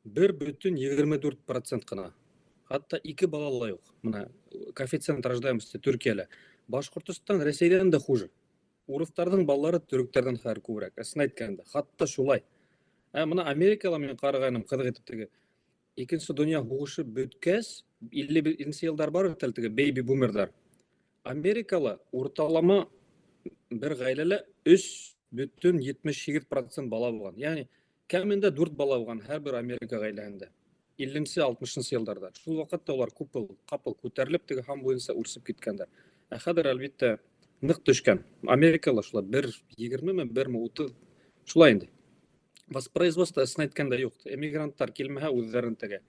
1,24% ҡына. Хатта ике бала ла юҡ. Мына коэффициент рождаемости Төркиәлә. Башҡортостан Рәсәйҙән дә хуже. Урыҫтарҙың балалары төрөктәрҙән хәҙер күберәк. Ысын әйткәндә, хатта шулай. Ә мына Америкала мин ҡарағайным, ҡыҙыҡ итеп теге Икенсе донъя һуғышы бөткәс, 51нсе йылдар бар бит әле теге бейби бумерҙар. Америкала урталама бер ғаиләлә 3,78% бала булған. Ягъни кәмендә 4 бала булған һәр бер Америка ғаиләһендә. 50-нсе, 60-нсы йылдарҙа. Шул ваҡытта улар күпел, ҡапыл күтәрелеп теге һан буйынса үрсеп киткәндәр. Ә хәҙер әлбиттә ныҡ төшкән. Америкала шулай 1,20-ме, 1,30 шулай инде. Воспроизводство ысын әйткәндә юҡ. Эмигранттар килмәһә үҙҙәрен теге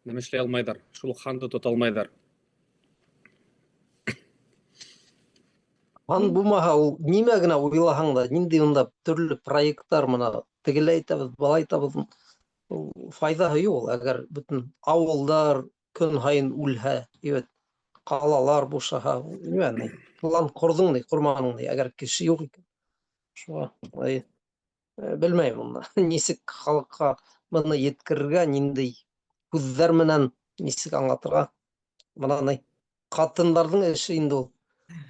нәмә эшләй алмайҙар. Шул уҡ һанды тота алмайҙар. Һан булмаһа, ул нимә генә уйлаһаң да, ниндәй унда төрлө проекттар мына тегеләй итәбеҙ, былай итәбеҙ, ул файҙаһы юҡ ул, әгәр бөтөн ауылдар көн һайын үлһә, ебет, ҡалалар бушаһа, нимә ни, план ҡорҙоң ни, ҡорманың ни, әгәр кеше юҡ икән. Шуға, ай, белмәйем уны, нисек халыҡҡа быны еткерергә, ниндәй һүҙҙәр менән нисек аңлатырға. Мына ни, ҡатындарҙың эше инде ул,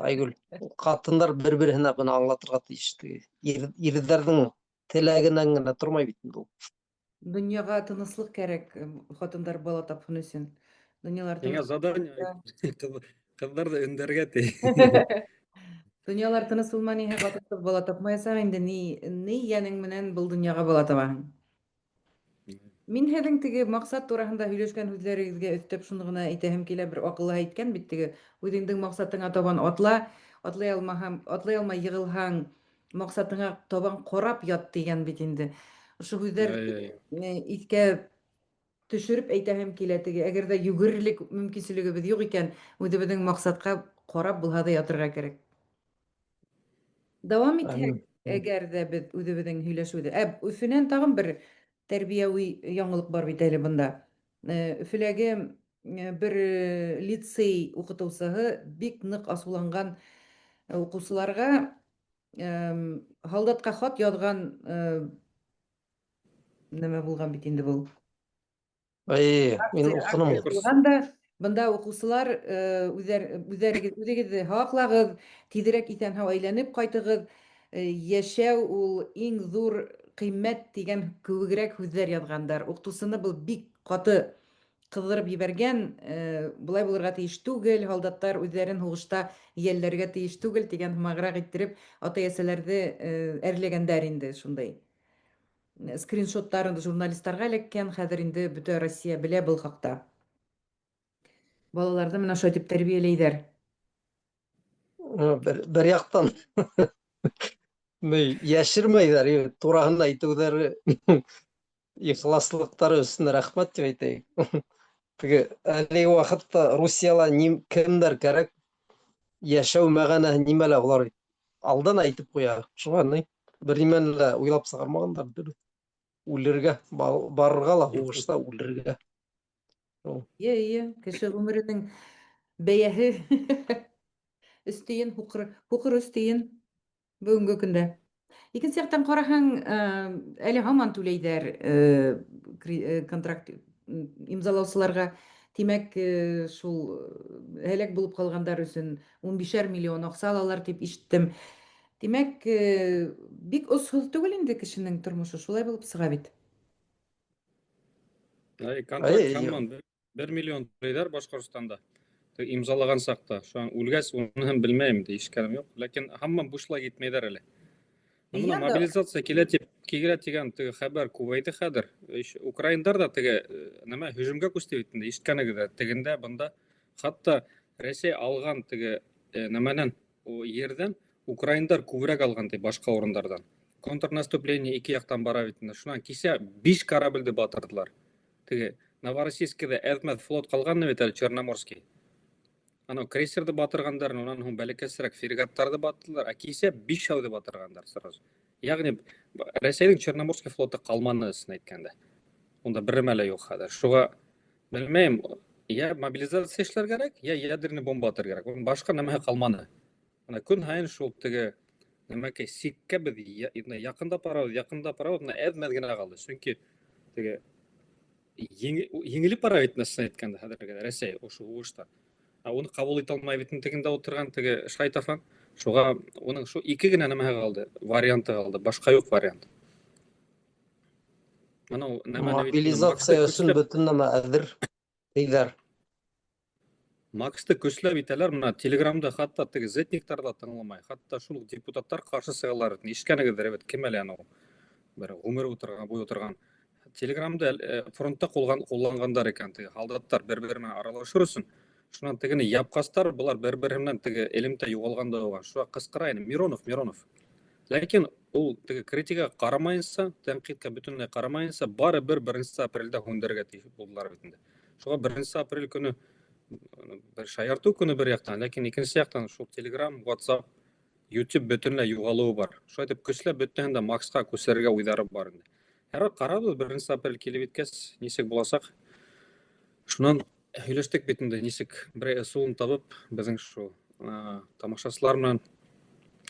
Айгөл. Ҡатындар бер-береһенә быны аңлатырға тейеш. Ирҙәрҙең теләгенән генә тормай бит инде ул. Донъяға тыныслыҡ кәрәк, ҡатындар бала тапһын өсөн. Донъялар Һиңә задание, ҡыҙҙарҙы өндәргә ти. Донъялар тыныс булмай ниһә ҡатын бала тапмаясаҡ инде, ни, ни йәнең менән был донъяға бала табаһың. Мин һеҙҙең теге маҡсат тураһында һөйләшкән һүҙҙәрегеҙгә өҫтәп шуны ғына әйтәһем килә, бер аҡыллы әйткән бит теге, үҙеңдең маҡсатыңа табан атла, атлай алмаһаң, атлай алмай йығылһаң, маҡсатыңа табан ҡарап ят тигән бит инде. Ошо һүҙҙәр иҫкә төшөрөп әйтәһем килә теге, әгәр ҙә йүгерерлек мөмкинселегебеҙ юҡ икән, үҙебеҙҙең маҡсатҡа ҡарап булһа ҙа ятырға кәрәк. Дауам итһәк, әгәр ҙә беҙ үҙебеҙҙең һөйләшеүҙе, ә Өфөнән тағын бер тәрбиәүи яңылыҡ бар бит әле бында. Өфөләге бер лицей уҡытыусыһы бик ныҡ асыуланған уҡыусыларға һалдатҡа хат яҙған нәмә булған бит инде был. Ай, мин уҡыным. Булған да, бында уҡыусылар үҙҙәрегеҙ, үҙегеҙҙе һаҡлағыҙ, тиҙерәк иҫән-һау әйләнеп ҡайтығыҙ, йәшәү ул иң ҙур ҡиммәт тигән кеүегерәк һүҙҙәр яҙғандар. Уҡытыусыны был бик ҡаты Кыздырып ебәргән, болай булырга тиеш түгел, һалдаттар үзләрен һугышта йәлләргә тиеш түгел дигән һымаграк иттереп, ата-әсәләрҙе әрләгәндәр инде шундай. Скриншоттар инде журналистларга эләккән, хәзер инде бөтә Россия белә был хакта. Балаларны менә шулай итеп тәрбияләйҙәр. Бер яктан ни яшермәйҙәр, тураһын әйтеүҙәре ихласлыҡтары өсөн рәхмәт тип әйтәйек. Теге әлеге ваҡытта Русияла кемдәр кәрәк, йәшәү мәғәнәһе нимәлә улар алдан әйтеп ҡуя. Шуға ни бер нимәне лә уйлап сығармағандар дөрөҫ. Үлергә, барырға ла һуғышта үлергә. Йә, йә, кеше ғүмеренең бәйәһе өс тиен, һуҡыр, һуҡыр өс тиен бөгөнгө көндә. Икенсе яҡтан ҡараһаң, әле һаман түләйҙәр контракт имзалаусыларға. Тимәк, шул һәләк булып ҡалғандар өсөн 15 миллион аҡса алалар тип ишеттем. Тимәк, бик осһоҙ түгел инде кешенең тормошо, шулай булып сыға бит. Әй, контракт һаман 1 миллион түләйҙәр Башҡортостанда. Имзалаған саҡта. Шунан үлгәс, уныһын белмәйем, ишеткәнем юҡ. Ләкин һаман бушлай китмәйҙәр әле. Мына мобилизация килә тип, килә тигән теге хәбәр күбәйҙе хәҙер. Украиндар ҙа теге нәмә һөжүмгә күсте бит инде, ишеткәнегеҙ тегендә, бында. Хатта Рәсәй алған теге нәмәнән, ерҙән украиндар күберәк алған ти башҡа урындарҙан. Контрнаступление ике яҡтан бара бит инде. Шунан кисә 5 кораблде батырҙылар. Теге Новороссийскиҙа әҙ-мәҙ флот ҡалған бит әле, Черноморский. Анау крейсерҙы батырғандар, унан һуң бәләкәсерәк фрегаттарҙы баттылар, ә кисә 5-әүҙе батырғандар сразу. Йәғни Рәсәйҙең Черноморский флоты ҡалманы, ысын әйткәндә. Унда бер нәмә лә юҡ хәҙер. Шуға белмәйем, йә мобилизация эшләр кәрәк, йә ядерный бомба атыр кәрәк. Уның башҡа нәмәһе ҡалманы. Бына көн һайын шул теге нәмәкәй сиккә беҙ яҡындап барабыҙ, яҡындап барабыҙ, бына әҙ-мәҙ генә ҡалды. Сөнки теге еңелеп бара бит, ысын әйткәндә, хәҙерге Рәсәй ошо һуғышта. Ә уны ҡабул итә алмай бит тегендә ултырған теге шайтафан. Шуға уның шул ике генә нәмәһе ҡалды, варианты ҡалды, башҡа юҡ вариант. Мынау нәмәне бит инде Мобилизация Максты өсөн көсләп бөтөн нәмә әҙер тиҙәр. Максты көсләп итәләр, мына Телеграмда хатта теге зетниктар ҙа тыңламай, хатта шул уҡ депутаттар ҡаршы сығалар. Ишеткәнегеҙҙер бит, кем әле анау бер ғүмер ултырған, буй ултырған. Телеграмда фронтта ҡулланғандар икән, теге һалдаттар бер-береһе менән аралашыр өсөн. Шунан тегене япҡастар, былар бер-береһе менән теге элемтә юғалған да булған. Шуға ҡысҡыра ине Миронов, Миронов. Ләкин ул теге критикаға ҡарамайынса, тәнҡиткә бөтөнләй ҡарамайынса, барыбер 1 апрелдә һүндерергә тейеш булдылар бит инде. Шуға 1 апрель көнө бер шаяртыу көнө бер яҡтан, ләкин икенсе яҡтан шул Telegram, WhatsApp, YouTube бөтөнләй юғалыуы бар. Шулай итеп көсләп бөтәһен дә Максҡа күсерергә уйҙары бар инде. Ярар, ҡарабыҙ, 1 апрель килеп еткәс, нисек буласаҡ. Шунан һөйләштек бит инде, нисек берәй ысулын табып, беҙҙең шул тамашасылар менән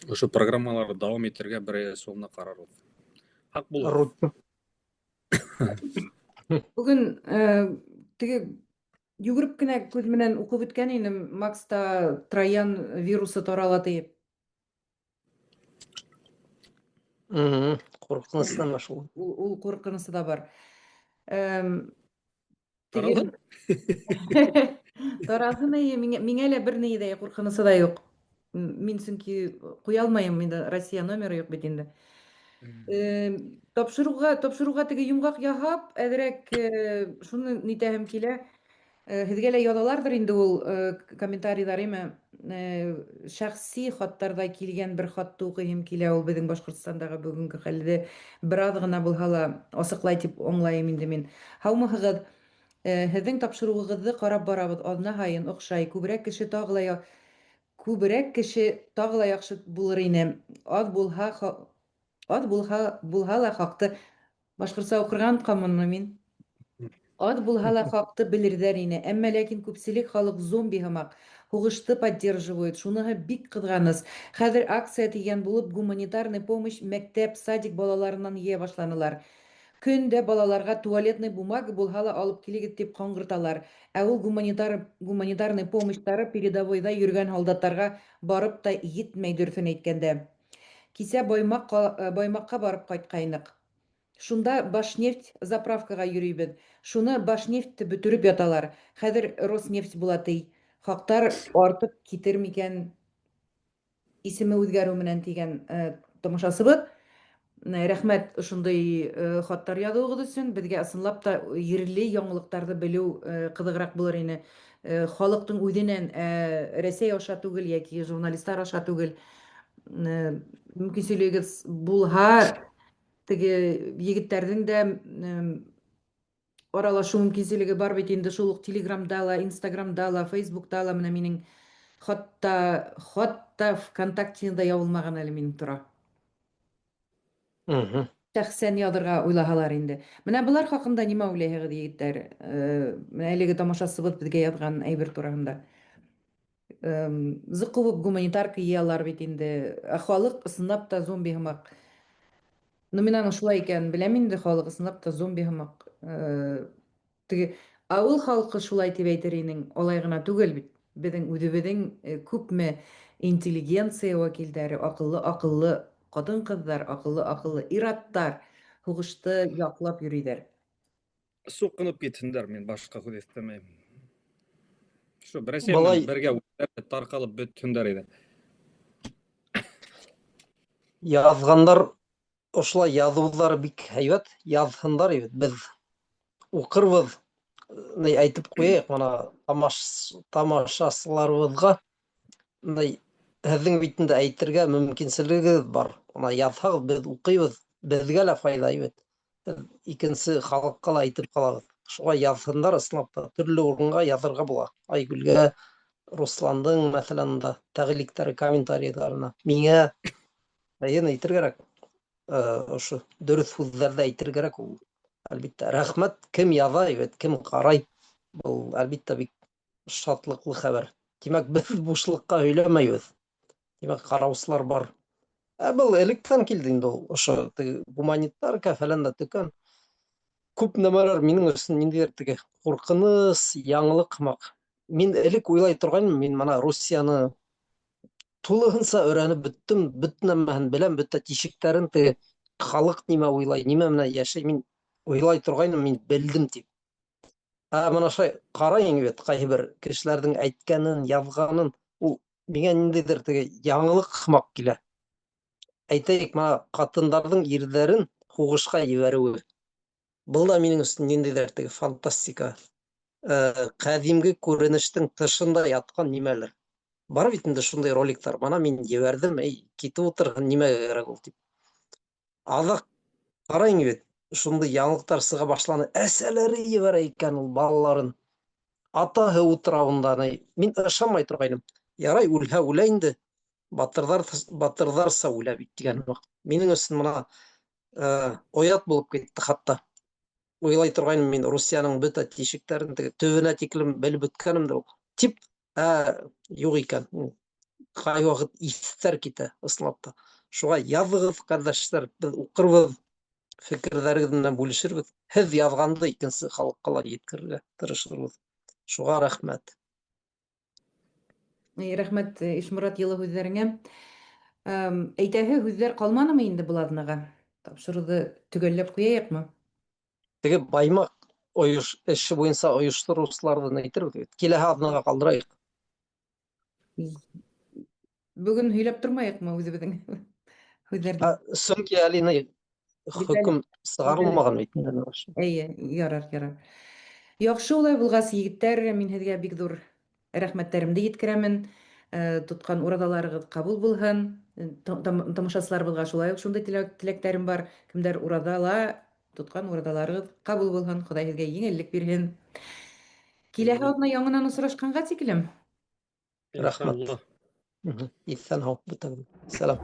ошо программаларҙы дауам итергә берәй ысулына ҡарарбыҙ. Һаҡ булығыҙ. Бөгөн теге йүгереп кенә күҙ менән уҡып үткән инем, Макста троян вирусы тарала тиеп. Ҡурҡыныс нәмә шул. Ул ҡурҡынысы да бар. Таралһын? Таралһын, эйе, миңә лә бер ни ҙә ҡурҡынысы ҙа юҡ. Мин сөнки ҡуя алмайым, инде Россия номеры юҡ бит инде. Тапшырыуға теге йомғаҡ яһап, әҙерәк шуны нитәһем килә. Һеҙгә лә яҙаларҙыр инде ул комментарийҙар, име? Шәхси хаттарҙа килгән бер хатты уҡыйһым килә, ул беҙҙең Башҡортостандағы бөгөнгө хәлде бер аҙ ғына булһа ла асыҡлай тип аңлайым инде мин. Һаумыһығыҙ? Һеҙҙең тапшырыуығыҙҙы ҡарап барабыҙ аҙна һайын, оҡшай. Күберәк кеше тағы ла күберәк кеше тағы ла яҡшы булыр ине. Аҙ булһа, аҙ булһа, булһа ла хаҡты. Башҡортса уҡырға онотҡанмынмы мин? Аҙ булһа ла хаҡты белерҙәр ине. Әммә ләкин күпселек халыҡ зомби һымаҡ. Һуғышты поддерживают. Шуныһы бик ҡыҙғаныс. Хәҙер акция тигән булып гуманитарный помощь мәктәп, садик балаларынан йыя башланылар. Көн дә балаларға туалетный бумага булһа ла алып килегеҙ тип ҡаңғырталар. Ә ул гуманитарный помощьтары передовойҙа йөрөгән һалдаттарға барып та етмәй, дөрөҫөн әйткәндә. Кисә Баймаҡҡа барып ҡайтҡайныҡ. Шунда Башнефть заправкага йөрибез. Шуны Башнефть бөтереп яталар. Хәзер Роснефть була ти. Хаклар артып китер микән исеме үзгәрү менән дигән тамашасыбыз. Рәхмәт шундый хатлар язуыгыз өчен. Безгә ысынлап та җирле яңалыкларны белү кызыграк булыр ине. Халыктың үзеннән, Рәсәй аша түгел яки журналистлар аша түгел. Мөмкинчелегегез булһа, теге егетләрнең дә аралашу мөмкинчелеге бар бит инде шул ук Телеграмда ла, Инстаграмда ла, Фейсбукта ла менә минең хатта ВКонтактеда ябылмаган әле минем тора. Шәхсән язырга уйлаһалар инде. Менә болар хакында нимә уйлайһыгыз, егетләр? Менә әлеге тамашасыбыз безгә язган әйбер турында. Зык кубып гуманитарка йыялар бит инде. Ә халык ысынлап та зомби һымак. Ну, мин аның шулай икәнен беләм инде, халык ысынлап та зомби һымак. Теге авыл халкы шулай дип әйтер инең, алай гына түгел бит. Безнең үзебезнең күпме интеллигенция вәкилләре, акыллы-акыллы хатын-кызлар, акыллы-акыллы ир-атлар һугышты яклап йөриләр. Суқынып китһендәр, мин башка һүҙ өҫтәмәйем. Шу Рәсәй менән бергә тарҡалып бөтһөндәр ине. Яҙғандар ошолай яҙыуҙары бик һәйбәт, яҙһындар бит, беҙ уҡырбыҙ. Ни әйтеп ҡуйайыҡ, мына тамашасыларыбыҙға ни һеҙҙең бит инде әйтергә мөмкинселегегеҙ бар. Мына яҙһағыҙ, беҙ уҡыйбыҙ, беҙгә лә файҙа бит. Беҙ икенсе халыҡҡа ла әйтеп ҡалабыҙ. Шуға яҙһындар, ысынлап та төрлө урынға яҙырға була. Айгөлгә, Русландың, мәҫәлән, да тәғликтәре, комментарийҙарына, миңә әйен әйтер кәрәк. Ошо дөрөҫ һүҙҙәрҙе әйтер кәрәк ул. Әлбиттә, рәхмәт, кем яҙа, бит, кем ҡарай. Был әлбиттә бик шатлыҡлы хәбәр. Тимәк, беҙ бушлыҡҡа һөйләмәйбеҙ. Тимәк, ҡараусылар бар. Ә был электән килде инде ул. Ошо теге гуманитарка фәлән дә төкән. Күп нәмәләр минең өсөн ниндәйҙер теге ҡурҡыныс яңылыҡ һымаҡ. Мин элек уйлай торғайным, мин мына Русияны тулыһынса өйрәнеп бөттөм, бөтә нәмәһен беләм, бөтә тишектәрен, теге халыҡ нимә уйлай, нимә менән йәшәй, мин уйлай торғайным, мин белдем тип. Ә мына шулай ҡарайың бит, ҡайһы бер кешеләрҙең әйткәнен, яҙғанын, ул миңә ниндәйҙер теге яңылыҡ һымаҡ килә. Әйтәйек, мына ҡатындарҙың ирҙәрен һуғышҡа ебәреүе. Был да минең өсөн ниндәйҙер теге фантастика. Ҡәҙимге күренештең тышында ятҡан нимәлер. Бар бит инде шундай роликтар. Мына мин ебәрҙем, эй, китеп ултырһын, нимәгә кәрәк ул тип. Аҙаҡ ҡарайың бит, шундай яңылыҡтар сыға башланы. Әсәләре ебәрә икән ул балаларын. Атаһы ултыра унда. Мин ышанмай торғайным. Ярай, үлһә үлә инде. Батырҙар, батырҙарса үлә бит тигән ваҡыт. Минең өсөн мына оят булып китте хатта. Уйлай торғайным мин Русияның бөтә тишектәрен теге төбөнә тиклем белеп бөткәнемдер ул. Тип, юҡ икән. Ҡай ваҡыт иҫтәр китә, ысынлап та. Шуға яҙығыҙ, ҡәрҙәштәр, беҙ уҡырбыҙ, фекерҙәрегеҙ менән бүлешербеҙ. Һеҙ яҙғанды икенсе халыҡҡа ла еткерергә тырышырбыҙ. Шуға рәхмәт. Рәхмәт, Ишморат, йылы һүҙҙәреңә. Әйтәһе һүҙҙәр ҡалманымы инде был аҙнаға? Тапшырыуҙы төгәлләп ҡуяйыҡмы? Теге Баймаҡ эше буйынса ойоштороусыларҙы әйтербеҙ бит. Киләһе аҙнаға ҡалдырайыҡ. Бөгөн һөйләп тормайыҡмы үҙебеҙҙең һүҙҙәрҙе? Сөнки әле ни хөкөм сығарылмаған бит. Эйе, ярар, ярар. Яҡшы улай булғас, егеттәр, мин һеҙгә бик ҙур рәхмәттәремде еткерәмен. Тотҡан ураҙаларығыҙ ҡабул булһын. Тамашасыларыбыҙға шулай уҡ шундай теләктәрем бар. Кемдәр ураҙала, тотҡан ураҙаларығыҙ ҡабул булһын. Хоҙай һеҙгә еңеллек бирһен. Киләһе аҙна яңынан осрашҡанға тиклем. Рәхмәт. Иҫән һау бөтәгеҙ. Сәләм.